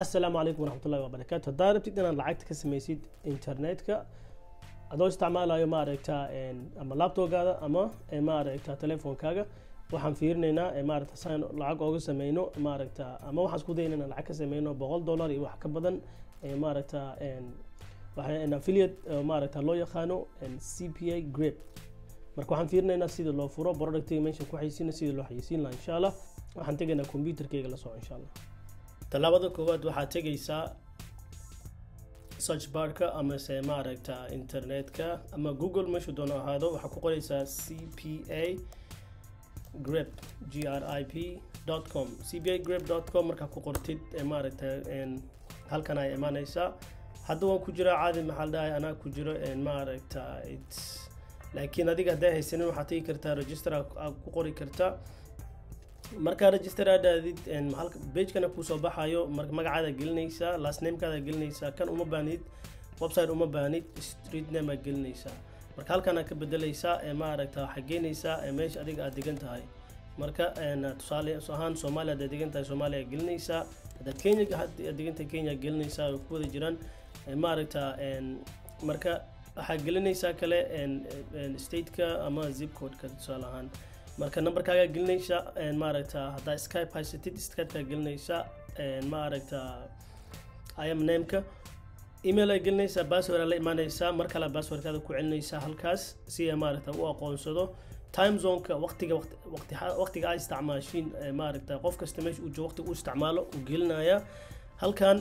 Asalaamu calaykum waraxmatullahi wabarakaatu. Haddaa rabtid inaad lacagta ka samaysid internetka adoo isticmaalayo, maaragta, ama laptopgaada ama, maaragta, telefoonkaaga, waxaan fiirinaynaa, maaragta, saan lacag ooga sameyno, maaragta, ama waxaan isku dayna inaan lacag ka sameyno $100 iyo wax ka badan, maaragta, waxaa affiliate, maaragta, loo yaqaano CPA Grip. Marka waxaan fiirinaynaa sida loo furo productiga meesha ku xaysiina, sida loo xaysiin lahaa, insha Allah. Waxaan tegaynaa computerkayga, la soco, insha Allah. Tallaabada koowaad, waxaad tegaysaa search barka amase, maaragta, internetka ama Google, meeshuu doono ahaado. Waxaa ku qoraysaa CPA Grip, grip.com, cpagrip.com. Markaa ku qortid, maaragta, halkan ay imaanaysaa. Hadda waan ku jiraa caadi, maxaa la dhahay, anaa ku jiro, maaragta, laakiin adiga hadday haysanin, waxaad tegi kartaa register, aad ku qori kartaa. Markaa register aad aadid, halka pagekana kusoo baxayo. Magacaada gelinaysaa, last namekaada gelinaysaa. Kan uma baahnid, website uma baahnid, street name aad gelinaysaa. Marka halkan aad ka bedelaysaa, maaragta, waxaad geynaysaa meesha adiga aad degan tahay. Marka tusaale ahaan, Soomaaliya haddaad degan tahay, Soomaaliya aad gelinaysaa. Haddaad Kenya aad degan tahay, Kenya aad gelinaysaa. Way ku wada jiraan, maaragta. Marka waxaad gelinaysaa kale stateka ama zip codeka, tusaale ahaan. Marka numberkaagaa gelinaysa, maaragta. Haddaa Skype haysatid, Skypekaa gelinaysa, maaragta, im nameka, email ay gelinaysaa, password aa la imaanaysaa. Mar kale passwordkaada ku celinaysaa halkaas si ay, maaragta, u aqoonsado. Time zoneka, waqtiga, waqti waqtiga ay isticmaashiin, maaragta, qof kasta meesha uu joogo waqtiga uu isticmaalo uu gelinaya halkan,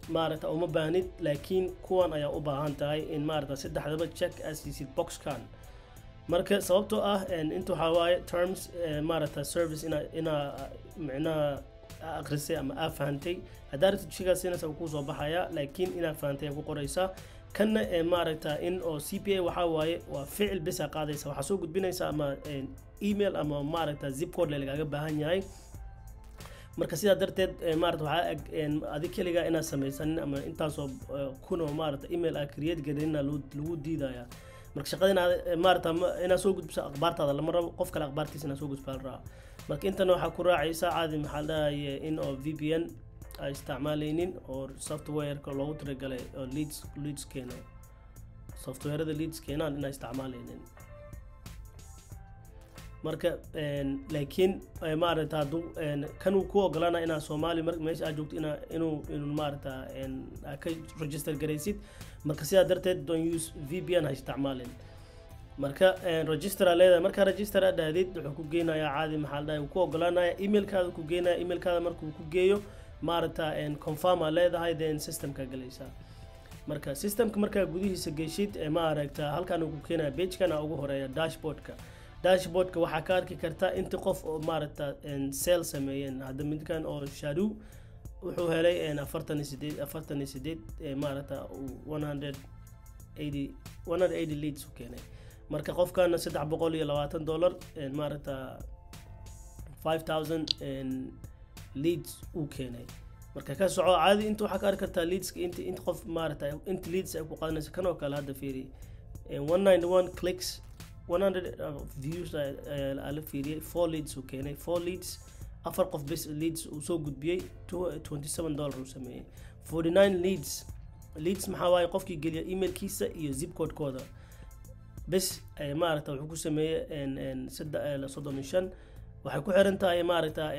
maaragta, uma baahnid. Laakiin kuwan ayaa u baahan tahay in, maaragta, saddexdaba check aad siisid boxkan. Marka sababtoo ah inta waxaa waaye terms, maaragta, service inaa micnaha akhrisay ama aa fahantay. Haddaa rabtid shigaa siinaysa, wuu kusoo baxaya, laakiin inaad fahantay ayaa ku qoraysaa. Kanna maaragta, in oo CPA waxaa waaye waa ficil bisa qaadaysa, waxaa soo gudbinaysa ama email ama, maaragta, zip code le lagaaga baahan yahay. Marka sidaa darteed, maarata, waxaa eg adig keligaa inaad samaysanin ama intaasoo kun oo, maarata, email aa create garinina lagu diidaya. Marka shaqada inaad, maarata, inaad soo gudbiso akhbaartaada lama rabo, qof kale akhbaartiisa inaad soo gudbiso la rabaa. Marka intana waxaa ku raacaysa caadi, maxaa la dhahaye, in oo VPN ay isticmaalaynin oo softwareka loogu talagalay oo leads keeno, softwareda leads keenaan inaa isticmaalaynin. Marka laakiin, maaragta, hadduu kan uu ku ogolaana inaad Soomaali meesha aad joogto inuu, maaragta, aad ka register garaysid. Marka sidaa darteed, don't use VPN, ha isticmaalin. Marka register aa leedahay. Markaa register aad dhahdid, wuxuu ku geynayaa caadi, maxaa la dhahay, wuu ku ogolaanaya emailkaada ku geynaya. Emailkaada markuu ku geeyo, maaragta, confirm aa leedahay, then systemka galaysaa. Marka systemka markaa gudihiisa geshid, maaragta, halkan uu ku keenaya pagekan aa ugu horeeya, dashboardka. Dashboardka waxaa ka arki kartaa inta qof oo, maaragta, sale sameeyeen. Hadda midkan oo Shadow wuxuu helay 48, 48, maaragta, 180, 180 leads u keenay. Marka qofkana $320, maaragta, 5000 leads uu keenay. Marka ka soco caadi. Inta waxaa ka arki kartaa leadska, inta qof, maaragta, inta leads ay ku qaadanaysa. Kan oo kale hadda fiiri, 191 clicks, 100 views aa la fiiriyey, four leads uu keenay, four leads, afar qof bes leads uu soo gudbiyey, $27 uu sameeyey. 49 leads. Leads maxaa waaye? Qofkii geliya emailkiisa iyo zip codekooda bes, maaragta, wuxuu ku sameeyey 35. Waxay ku xiran tahay, maaragta,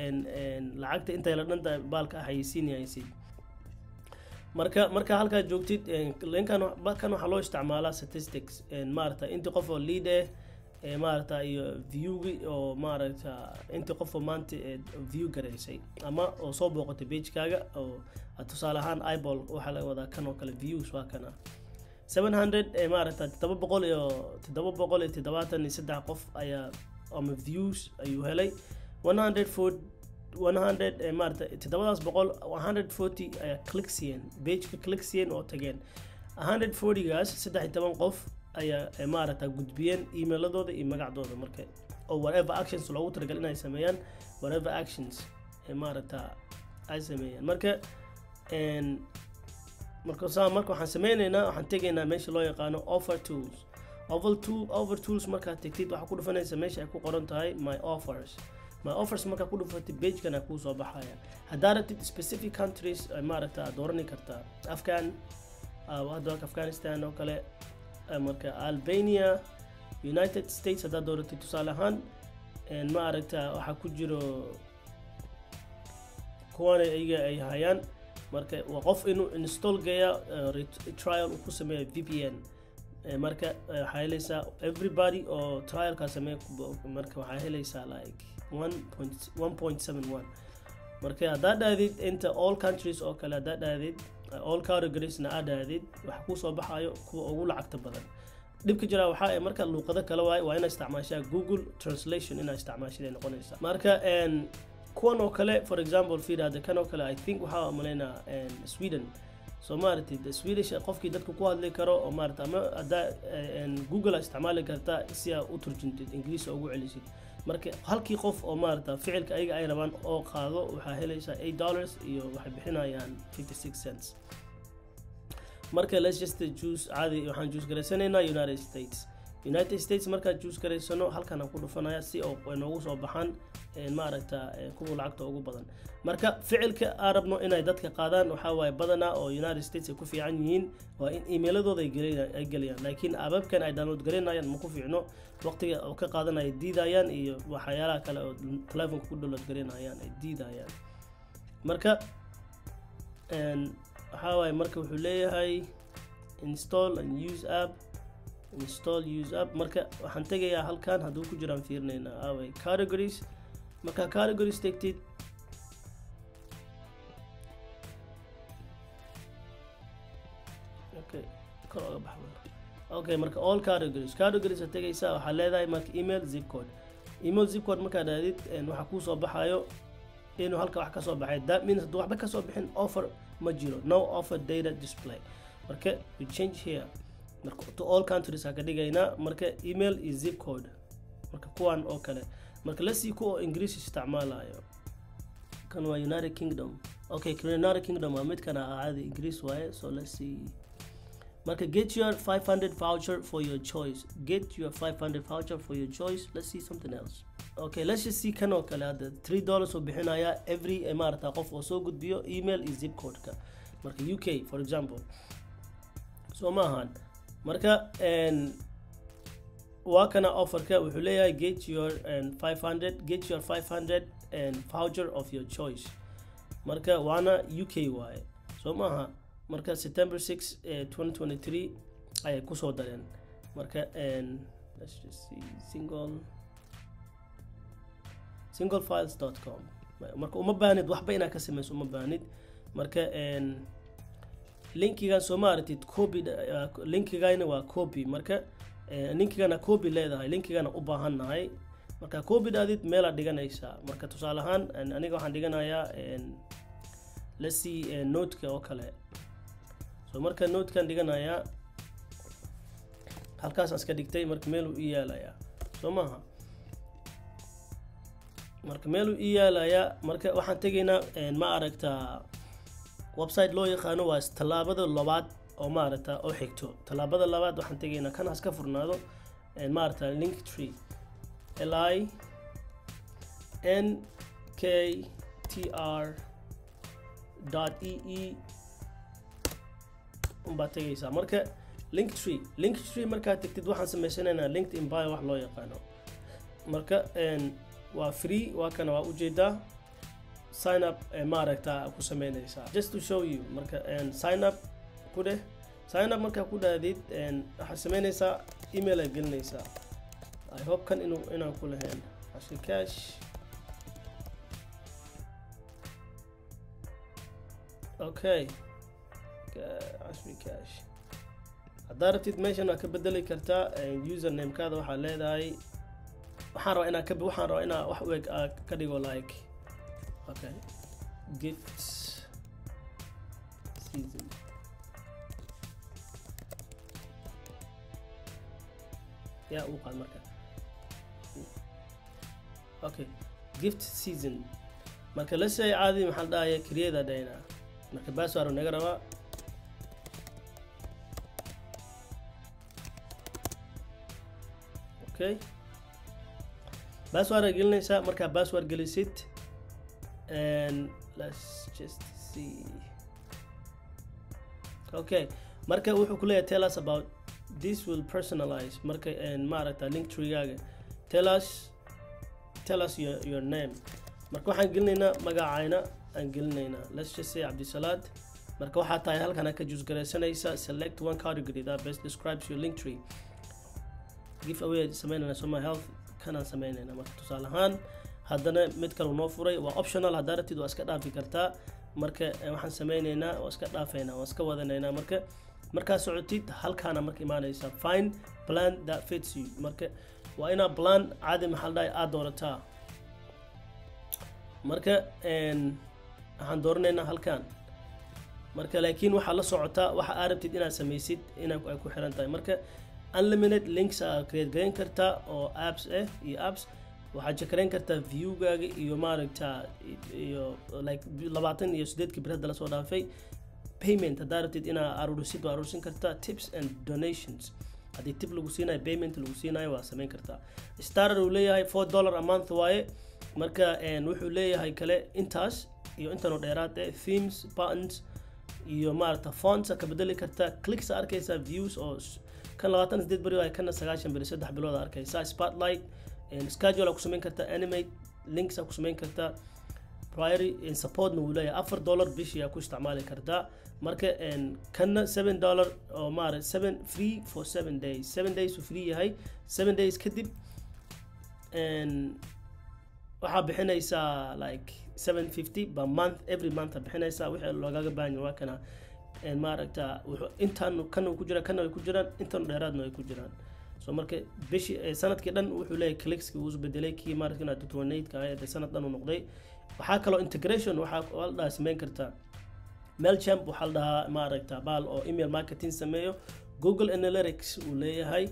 lacagta intay la dhan tahay baalka xayeysiinaysid. Marka halkaa joogtid, linkan kan waxaa loo isticmaalaa statistics, maaragta, intii qof oo lead eh, maaragta, iyo viewgi oo, maaragta, intii qof oo maanta view garaysay ama oo soo booqatay pagekaaga oo tusaale ahaan eyeball waxaa laga wadaa. Kan oo kale views waa kana 700, maaragta, 700 iyo 773 qof ayaa ama views ayuu helay. 140, 100, maaragta, toddobadaas boqol, 140 ayaa click siiyeen pageka, click siiyeen oo tageen. 140gaas 13 qof ayaa, maaragta, gudbiyeen emailadooda iyo magacdooda. Marka oo whatever actions loogu talagalay inay sameeyaan, whatever actions, maaragta, ay sameeyeen. Marka marka saa marka waxaan sameyneynaa, waxaan tegaynaa meesha loo yaqaano offer tools. Offer tool, offer tools markaad tegtid, waxaa ku dhufanaysa meesha ay ku qoran tahay my offers. My offers markaa ku dhufatid, pagekana kuu soo baxaya. Haddaa rabtid specific countries, maaragta, aad doorani kartaa. Afghan, hadda Afghanistan oo kale, marka Albania, United States haddaad dooratid tusaale ahaan, ma aragta, waxaa ku jiro kuwan iyaga ay hayaan. Marka waa qof inuu install geeya, trial uu ku sameeyo VPN. Marka waxaa helaysaa everybody oo trialka sameeya. Marka waxaa helaysaa like 1.71. Marka haddaad dhahdid inta all countries oo kale, haddaad dhahdid all categoriesna aad dhahdid, waxa kusoo baxayo kuwa ugu lacagta badan. Dhibka jira waxaa ay marka luuqado kale waaye, waa inaad isticmaashaa Google Translation, inaad isticmaashid ay noqonaysaa. Marka kuwan oo kale, for example, fiir hadda kan oo kale, I think waxaa malaynaa Sweden. So maaragtay, the Swedish qofkii dadku ku hadli karo oo maarata, ama haddaa Google aad isticmaali kartaa si aad u turjuntid, Ingiriis ugu celisid. Marka halkii qof oo maarata ficilka ayaga ay rabaan oo qaado, waxaa helaysaa $8 iyo waxay bixinayaan 56 cents. Marka let's just choose caadi, waxaan choose garaysanaynaa United States. United States markaan choose garaysano, halkan aan ku dhufanaya si oo ay noogu soo baxaan, maaragta, kuwa lacagta ugu badan. Marka ficilka aan rabno inay dadka qaadaan waxaa waaye badanaa oo United States ay ku fiican yihiin waa in emailadooda ay geliyaan, laakiin appabkan ay download garinayaan ma ku fiicno, waqtiga oo ka qaadanaya diidayaan iyo waxyaalaha kale oo telefonka ku download garinayaan ay diidayaan. Marka waxaa waaye, marka wuxuu leeyahay install and use app, install, use app. Marka waxaan tegayaa halkan, hadduu ku jiraan fiirinaynaa. Away categories? Marka categories tegtid, okay, kor oga bax. Okay, marka all categories, categories aad tegaysaa, waxaa leedahay marka email zip code. Email zip code markaad aadid, waxaa kuu soo baxayo inuu halka wax kasoo baxay. That means hadduu waxba kasoo bixin, offer ma jiro, no offer data display. Marka we change here, marka to all countries ha ka dhigaynaa. Marka email iyo zip code, marka kuwan oo kale. Marka lasii kuwa oo Ingiriis isticmaalayo. Kan waa United Kingdom. Okay, United Kingdom waa midkana caadi Ingiriis waaye. So let's see. Marka get your 500 voucher for your choice, get your 500 voucher for your choice. Let's see something else. Okay, let's just see kan oo kale. Hadda $3 oo bixinaya every, maarata, qof oo soo gudbiyo email iyo zip code-ka. Marka UK, for example, so maahan. Marka waa kana offerka, wuxuu leeyahay get your 500, get your 500 and voucher of your choice. Marka waana UK waaye, soo maaha? Marka September 6 2023 ayay kusoo dareen. Marka let's just see singlefiles.com. Marka uma baahnid waxba inaad ka samayso, uma baahnid. Marka linkigan, soo ma aragtid? Copy linkigayna waa copy. Marka linkigana copy leedahay, linkigana u baahannahay. Marka copy dhaadid, meelaad dhiganaysaa. Marka tusaale ahaan, aniga waxaan dhiganayaa, let's see, noteka oo kale. So marka notekan dhiganayaa, halkaasaan iska dhigtay. Marka meeluu ii yaalayaa, soo maaha? Marka meeluu ii yaalayaa. Marka waxaan tegaynaa, ma aragtaa, website loo yaqaano, waa tallaabada labaad oo maaragta oo xigto. Tallaabada labaad waxaan tegaynaa, kan has ka furnaado, maaragta, Linktree, linktr.ee unbaad tegaysaa. Marka Linktree, Linktree markaad tegtid, waxaan samaysanaynaa LinkedIn bio wax loo yaqaano. Marka waa free, waa kana, waa ujeedaa. Sign up, maaragta, ku sameynaysaa, just to show you. Marka sign up ku dheh. Sign up markaa ku dhahdid, waxaad sameynaysaa email aad gelinaysaa. I hope kan inuu inaan ku lahayn Cashi Cash. Okay, Cashmi Cash. Haddaa rabtid meeshan waa ka bedeli kartaa usernamekaada. Waxaa leedahay waxaan rabaa inaa wax u eg ka dhigo, like, okay, gift season. Yaa uu qaad marka? Okay, gift season. Marka let's say caadi, maxaa la dhahaya, create dhaynaa. Marka password naga rabaa. Okay. Password aad gelinaysaa. Markaa password gelisid, and let's just see. Okay, marka wuxuu ku leeyahay, "Tell us about this." Will personalize marka maaragta Linktree-gaaga. Tell us your name. Marka waxaan gelinaynaa magacayna aan gelinaynaa. Let's just say Cabdisalaad. Marka waxaa tahay halkan ka choose garaysanaysa. Select one category that best describes your Linktree. Give away sameynayna, soma health kanaan sameynayna. Marka tusaale ahaan haddana mid kale noo furay, waa optional. Haddaa rabtid waa iska dhaafi kartaa. Marka waxaan sameynaynaa, waa iska dhaafaynaa, waa iska wadanaynaa. Marka markaa socotid halkaana marka imaanaysa, find plan that fits you. Marka waa inaa plan caadi, maxaa la dhahay, aada doorataa. Marka waxaan dooranaynaa halkan. Marka laakiin waxaa la socotaa waxa aad rabtid inaad samaysid ina ay ku xiran tahay. Marka unlimited links aa create gareyn kartaa oo apps ah iyo apps. Waxaad jekarayn kartaa viewgaaga iyo maaragta iyo like 28-kii bir hadda lasoo dhaafay. Payment haddaa rabtid inaa aruurisid, waa aruursin kartaa. Tips and donations, haddii tip lagu siinayo, payment lagu siinayo, waa samayn kartaa. Starter uu leeyahay $4 a month waaye. Marka wuxuu leeyahay kale intaas iyo intanoo dheeraad eh, themes, buttons iyo maaragta fonts ka bedeli kartaa. Clicks arkaysaa, views oo kan 28 beri waaye, kana 90 beri, 3 bilood arkaysaa. Spotlight, schedule ku samayn kartaa, animate links ku samayn kartaa. Priority supportna wuu leeyahay. $4 bishii aa ku isticmaali kartaa. Marka kanna $7 oo maara seven free for 7 days. 7 days uu free yahay. 7 days kadib waxaa bixinaysaa like 7.50 per month, every month aa bixinaysaa. Wixii loogaga baahan yahay waa kana. Maaragta wuxuu intaan kana ku jira, kana way ku jiraan, intan dheeraadna way ku jiraan. So marka bishi sanadkii dhan wuxuu leeyahay clickski wuu isbedelay, kii maaragta inaad 28 ka ahayd sanad dhan uu noqday. Waxaa kaloo integration waxaa la dhahaa samayn kartaa. Mailchimp waxaa la dhahaa maaragta baal oo email marketing sameeyo. Google Analytics uu leeyahay.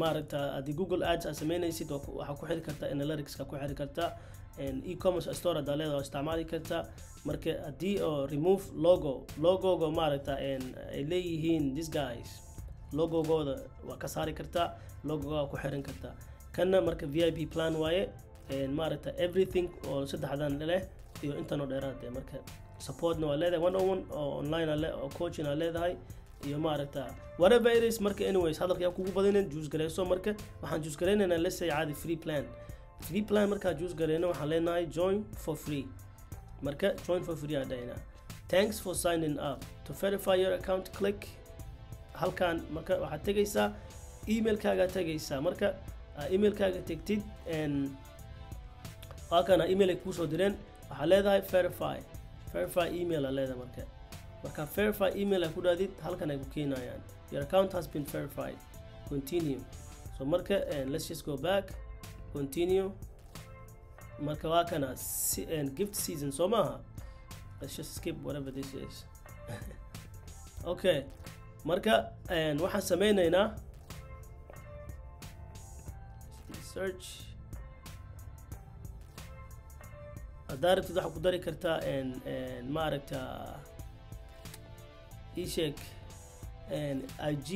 Maaragta haddii Google Ads aad sameynaysid, waxaa ku xiri kartaa analyticska, ku xiri kartaa. E-commerce store haddaa leedahay, waa isticmaali kartaa. Marka haddii oo remove logo, logoga maaragta ay leeyihiin these guys, logogooda waa ka saari kartaa, logoga waa ku xiran kartaa. Kanna marka VIP plan waaye. Maaragta everything oo saddexdan leh iyo intan oo dheeraad eh. Marka supportna waa leedahay, one on one oo online aa oo coaching aa leedahay iyo maaragta whatever it is. Marka anyways, hadalka yaa kugu badinin, choose gareyso. Marka waxaan choose gareynaynaa, let's say, caadi free plan. Free plan markaa choose gareyno, waxaan leenahay join for free. Marka join for free aa dhahaynaa. "Thanks for signing up. To verify your account, click halkan." Marka waxaad tegaysaa emailkaagaa tegaysaa. Marka emailkaaga tegtid, waa kana email ay kuusoo direen. Waxaa leedahay verify, verify email aa leedahay. Marka verify email ay ku dhahdid, halkan ay ku keenayaan, "Your account has been verified, continue." So marka let's just go back, continue. Marka waa kana gift season soo maaha. Let's just skip whatever this is. Okay, marka waxaan sameynaynaa search. Haddaa rabtid waxaa ku dari kartaa maaragta ii sheeg IG.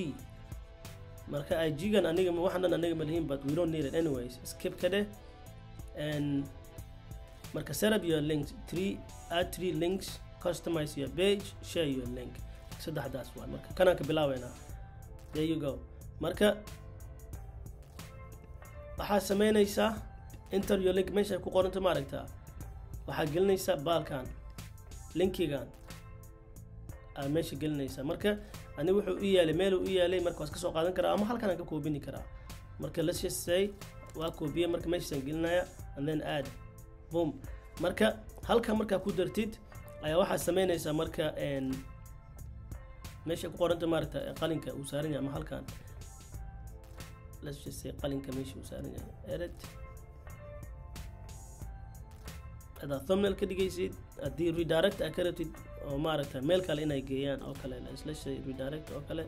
Marka IG-gan aniga waxaan dhan aniga ma lihin, but we don't need it anyways. Skip ka dheh. Marka set up your links, three, add three links, customize your page, share your link. Saddexdaas waa. Marka kanaan ka bilaabeynaa. There you go. Marka waxaa sameynaysaa enter your link. Meesha ku qoranta, maaragtaa, waxaa gelinaysaa baalkan, linkigan aa meesha gelinaysaa. Marka aniga wuxuu u yaalay, meel uu u yaalay. Marka waa iska soo qaadan karaa ama halkan aan ka koobini karaa. Marka let's just say waa koobiye. Marka meeshaasaan gelinaya and then add, boom. Marka halkan markaa ku dartid ayaa waxaa sameynaysaa, marka meesha ku qoranta, maaragta, qalinka uu saaran yahay ama halkan, let's just say qalinka meesha uu saaran yahay, edit. Hadaad thumbnail ka dhigaysid, haddii redirect aad ka rabtid oo maaragta meel kale inay geeyaan oo kale, let's say redirect oo kale,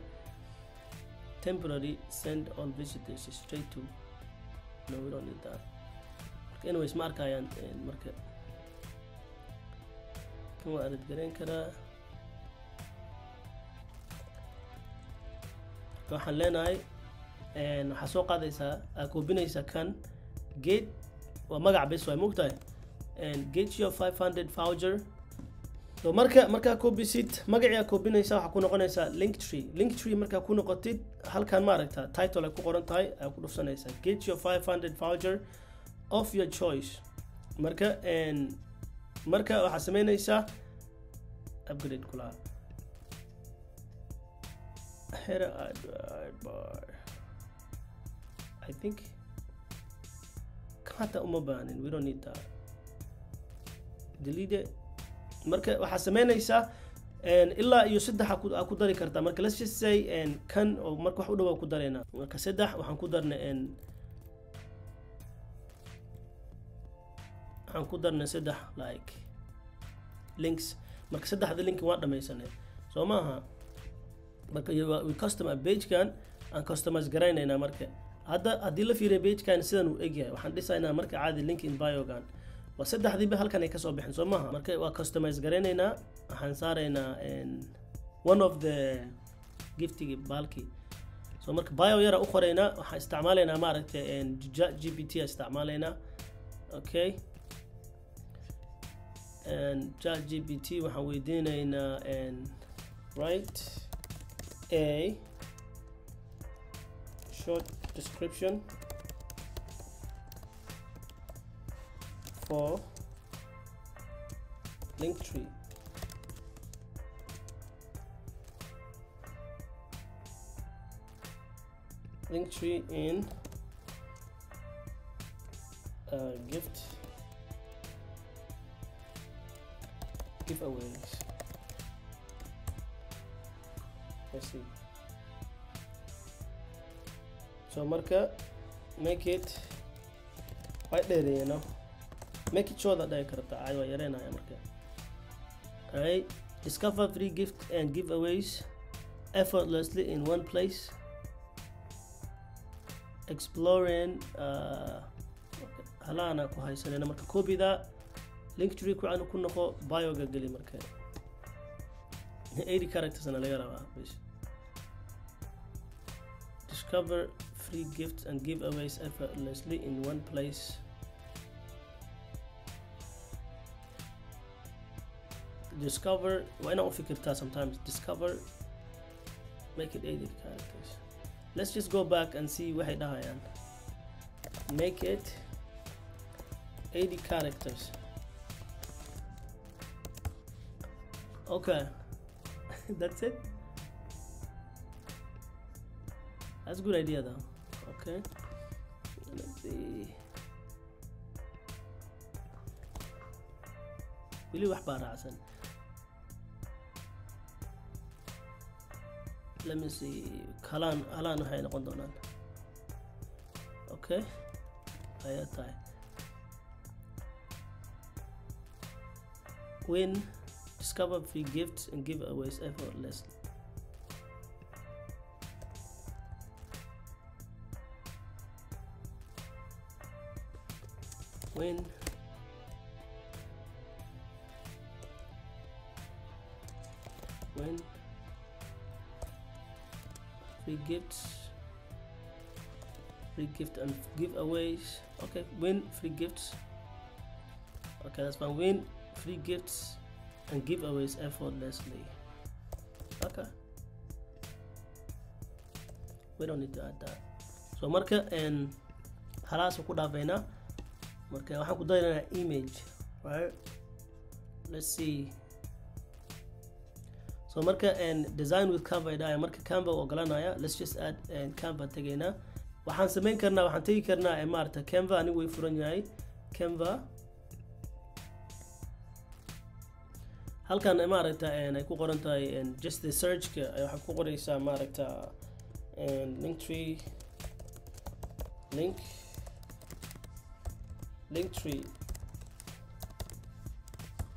temporary send all visitors straight to. No, we don't need that. Marka anyways, ma arkayaan. Marka kan waa edit gareyn karaa. Marka waxaan leenahay, waxaa soo qaadaysaa, aa koobinaysaa kan get Waa magac bes waay, mogtahay. And get your 500 voucher. So marka markaa koobisid magacii aa koobinaysaa, waxaa ku noqonaysaa Linktree. Linktree markaa ku noqotid, halkan maaragta title ay ku qoran tahay ayaa ku dhufsanaysaa, get your 500 voucher of your choice. Marka marka waxaa sameynaysaa upgrade kulaha header bar. I think hata uma baahnin, we don't need that, delete it. Marka waxaa sameynaysaa ilaa iyo saddex aa ku dari kartaa. Marka let's just say kan oo marka wax u dhow ku daraynaa. Marka saddex waxaan ku darnay, waxaan ku darnay saddex like links. Marka saddexda link waan dhamaysanay, soo maaha? Marka we customer pagekan aan customize garaynaynaa. Marka hadda haddii la fiiriyo pagekan sidan uu egyahay, waxaan dhisaynaa marka caadi link in biogan. Waa saddexdiiba halkan ay kasoo bixin, soo maaha? Marka waa customize garaynaynaa, waxaan saaraynaa one of the giftigi baalkii. So marka bio yara u qoraynaa, waxaan isticmaalaynaa maaragtay GPT isticmaalaynaa. Okay, Chat GPT waxaan weydiinaynaa, write a short description for Linktree. Linktree in gift giveaways. Let's see. So marka make it way dheereeyno, make it short dhihi kartaa, caadi waa yareynaya marka. Alright, discover free gift and giveaways effortlessly in one place. Exploring halaana ku haysanayna. Marka copyda Linktree ku aan ku noqo, bioga geli. Marka 80 characters na laga rabaa bas. Discover free gifts and giveaways effortlessly in one place. Discover waa inaa u fikirtaa sometimes. Discover, make it 80 characters. Let's just go back and see waxay dhahayaan. Make it 80 characters. Okay, that's it. That's a good idea though. Okay, let's see. Weli wax baa raacsan. Let me see. Halaan halaan waxay noqon doonaan. Okay, ayaa tahay win, discover free gifts and giveaways effortlessly. Win free gifts, free gift and giveaways. Okay, win free gifts. Okay, that's fine. Win free gifts and giveaways effortlessly. Okay, we don't need to add that. So marka and halaas ku dhaafayna. Marka waxaan ku daraynaa image, right? Let's see. So marka and design with Canva ay dhahaya. Marka Canva u ogolanaya, let's just add and Canva tagaynaa. Waxaan samayn karnaa, waxaan tegi karnaa maarata Canva. Anigu way furan yahay Canva. Halkan maaragta ay ku qoran tahay just the searchka waxaa ku qoraysaa maaragta Linktree, Linktree.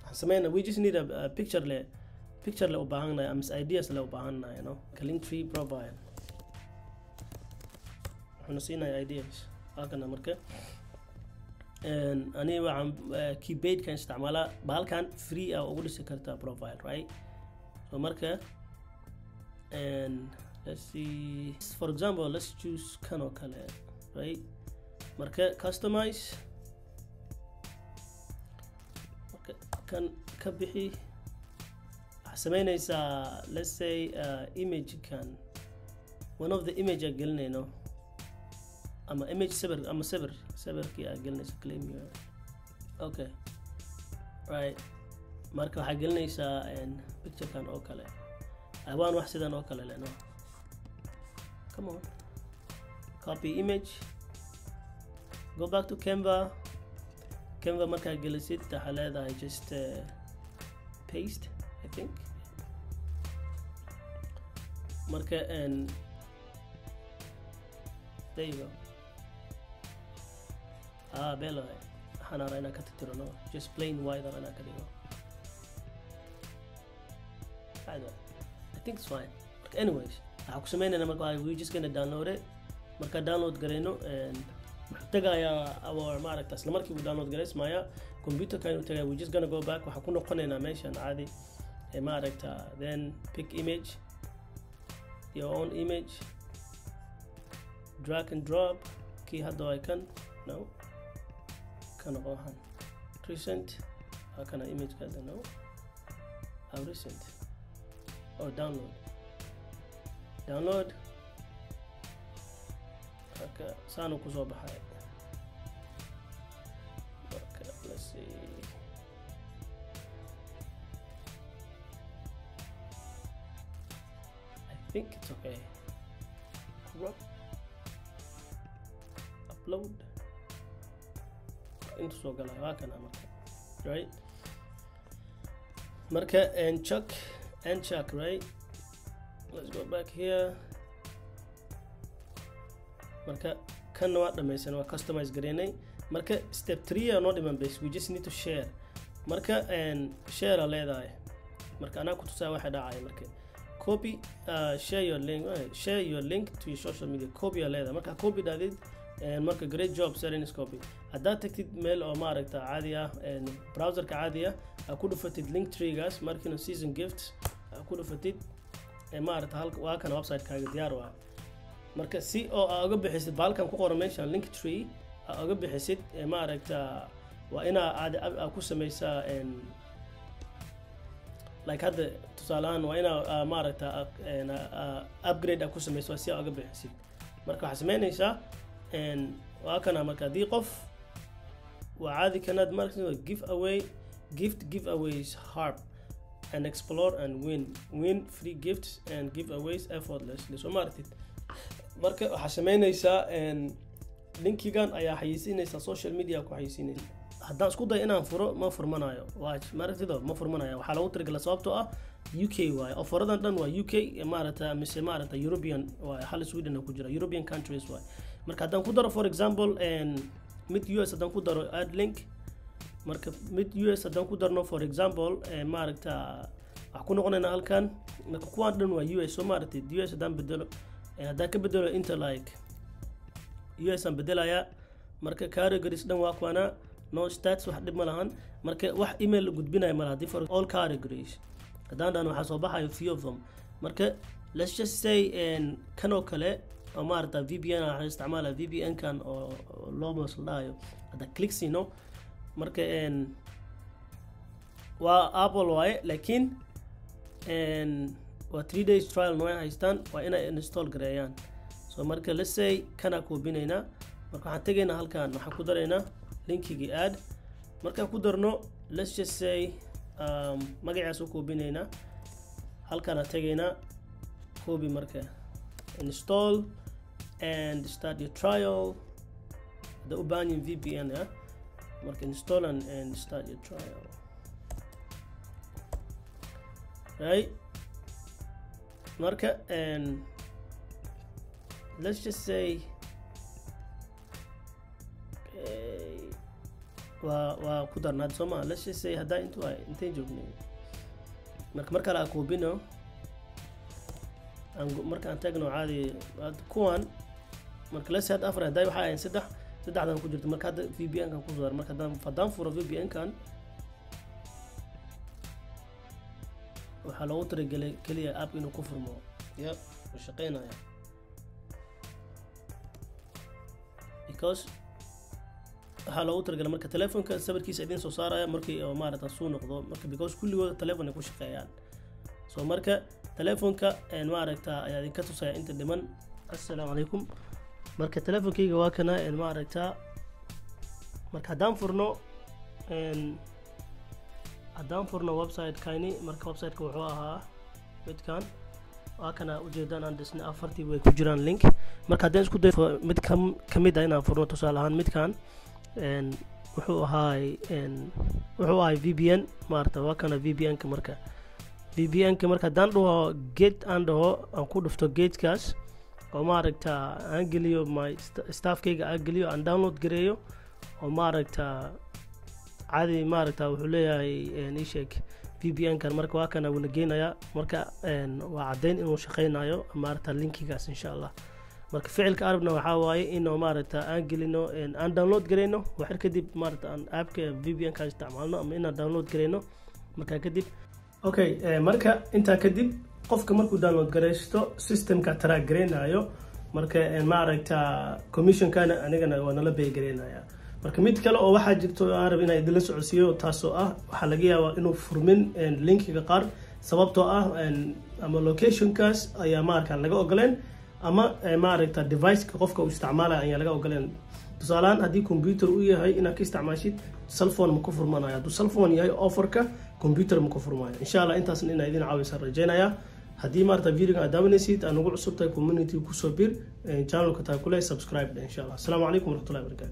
Waxaan sameynaa, we just need a picture le, picture le u baahannahay ama ideas le u baahannahay, you know. Linktree profile wuxuuna siinaya ideas halkana. Marka ani waxaan keybadekan isticmaalaa. Bahalkan free ah ugu dhisi kartaa profile, right? So marka and let's see, for example, let's choose kan oo kale, right? Marka customize. Kan ka bixi. Waxaa sameynaysaa, let's say, image kan, one of the image aan gelinayno, ama image sawir, ama sawir, sawirkii aad gelinayso. Claim your, okay, right. Marka waxaa gelinaysaa picturekan oo kale, awaan wax sidan oo kale leno. Come on, copy image, go back to Canva. Canva markaa gelisid, waxaa leedahay just paste, I think. Marka and there you go. Ah, belo waxaan rabaa inaan ka tirtiro. No, just plain white aan inaan ka dhigo. I think it's fine. Marka anyways, waxaa ku sameynayna marka we just gonna download it. Marka download garayno, wuxuu tagayaa our, maaragta, isla markii uu download garaysmaya computerka inuu tagaya. We just gonna go back, waxaan ku noqonaynaa meeshan caadi ee maaragta, then pick image, your own image, drag and drop. Kii hadda waa kan. No, ka noqo, waxaan recent, waa kana image ka hadda. No, recent or download, download. Marka saanu kusoo baxay. Marka let's see. I think it's okay. Crop, upload, intu soo galay, waa kana. Marka right, marka and check and check, right? Let's go back here. Marka kanna waa dhamaysan, waa customize gareynay. Marka step 3 aa noo dhiman base. We just need to share. Marka share aa leedahay. Marka anaa ku tusaa waxa dhacaya. Marka copy, share your link, share your link to your social media. Copy aa leedahay. Marka copy dhahdid, marka great job sharing is copy. Haddaad tagtid meel oo maaragta caadi ah, browserka caadi ah, aa ku dhufatid link treegaas, markina season gifts aa ku dhufatid, maaragta halka waa kana website-kaaga diyaar waa. Marka si oo aa uga bixisid bahalkan ku qoran meeshan link tree aa uga bixisid, maaragta, waa inaa aad aa ku sameysaa, like hadda tusaale ahaan, waa inaa maaragta upgrade aa ku sameyso si aa uga bixisid. Marka waxaa sameynaysaa, waa kana. Marka haddii qof waa caadi kanaad marka give away gift, giveaways harp and explore and win free gifts and giveaways effortlessly. Soo ma aragtid? Marka waxaa sameynaysaa, linkigan ayaa xayeysiinaysaa, social media ku xayeysiinaysa. Haddaan isku dayo inaan furo, ma furmanayo. Waa ma aragtido, ma furmanayo. Waxaa loogu talagalay sababtoo ah UK waaye. Offeradan dhan waa UK, maaragta, mise maaragta European waaye. Hal Sweden ku jira, European countries waaye. Marka haddaan ku daro, for example, mid US haddaan ku daro, add link. Marka mid US haddaan ku darno, for example, maaragta, waxaan ku noqonaynaa halkan. Marka kuwaan dhan waa US, soo maaragtid? US haddaan bedelo, haddaan ka bedelo inta, like US aan bedelayaa. Marka categories dhan waa kuwana, no stats, wax dhib ma lahan. Marka wax email la gudbinayo ma laha. Haddii for all categories haddaan dhan, waxaa soo baxayo few of them. Marka let's just say kan oo kale oo maaragta VPN, waxaan isticmaalaya VPN kan oo Lomos la dhahayo. Haddaan click siino, marka waa Apple waaye, laakiin waa 3 days trial nooy haystaan, waa inay install gareeyaan. So marka let's say kanaa koobinaynaa. Marka waxaan tegaynaa halkan, waxaan ku daraynaa linkigii, add. Markaan ku darno, let's just say magacaas u koobinaynaa, halkaana tegaynaa, copy. Marka install and start your trial. Hadda u baahan yihin VPN ah. Marka install and start your trial, right? Marka and let's just say, okay, waa ku darnaad soo maa. Let's just say haddaa intu ay intayn joognay. Marka mar kale aan koobino, marka aan tagno caadi kuwan. Marka let's say hadda afar, haddaa waxaa ahayn saddex, saddexdan ku jirto. Marka hadda VPN kan ku dar. Marka haddaan furo VPN kan, waxaa loogu talagelay keliya app inuu ku furmo. Yep, wuu shaqeynaya because Waxaa loogu talagalay marka telefonka sawirkiisa idin soo saaraya markii oo maaragta suu noqdo marka, because kulligooda telefon ay ku shaqeeyaan. So marka telefonka maaragta ayaa idinka tusaya inta dhiman. Assalaamu calaykum. Marka telefonkeyga waa kana, maaragta. Marka haddaan furno website-kani, marka website-ka wuxuu ahaa midkan, waa kana ujeedaan aan dhisnay, afartii way ku jiraan link. Marka haddaan isku dayo mid kamid ah inaan furno, tusaale ahaan midkan wuxuu ahay VPN, maarata, waa kana VPN-ka. Marka VPN-ka marka haddaan dhaho get, aan dhaho, aan ku dhufto get-kaas oo maaragta aan geliyo my staffkayga, aan geliyo, aan download gareeyo oo maaragta caadi, maaragta wuxuu leeyahay ii sheeg VPN kan. Marka waa kana, wuuna geynayaa. Marka waa caddeyn inuu shaqeynayo maaragta linkigaas, insha Allah. Marka ficilka arabna waxaa waaye inuu maaragta aan gelino, aan download gareyno waxyar kadib, maaragta aan appka VPN ka isticmaalno ama inaan download gareyno markaa kadib. Okay, marka intaa kadib qofka markuu download gareysto, systemka track gareynayo. Marka maaragta commissionkana anigana waa nala pay gareynaya. Marka mid kale oo waxaa jirto aan rab inaan idinla socodsiiyo, taasoo ah waxaa laga yaabaa inuu furmin linkiga qaar, sababtoo ah ama locationkaas ayaa maarka laga ogoleen ama maaragta deviceka qofka uu isticmaalaya ayaa laga ogoleen. Tusaalehaan haddii computer u yahay inaad ka isticmaashid, cellphone ma ku furmanayo. Hadduu cellphone yahay offerka, computer ma ku furmayo, insha Allah. Intaasna inaa idin caawisa rajeynaya. Haddii maarata videogan aad daawanaysid, aan ugu cusub tahay community, kusoo bir channelka taa kule subscribe, insha Allah. Asalaamu calaykum waraxmatullahi wabarakatu.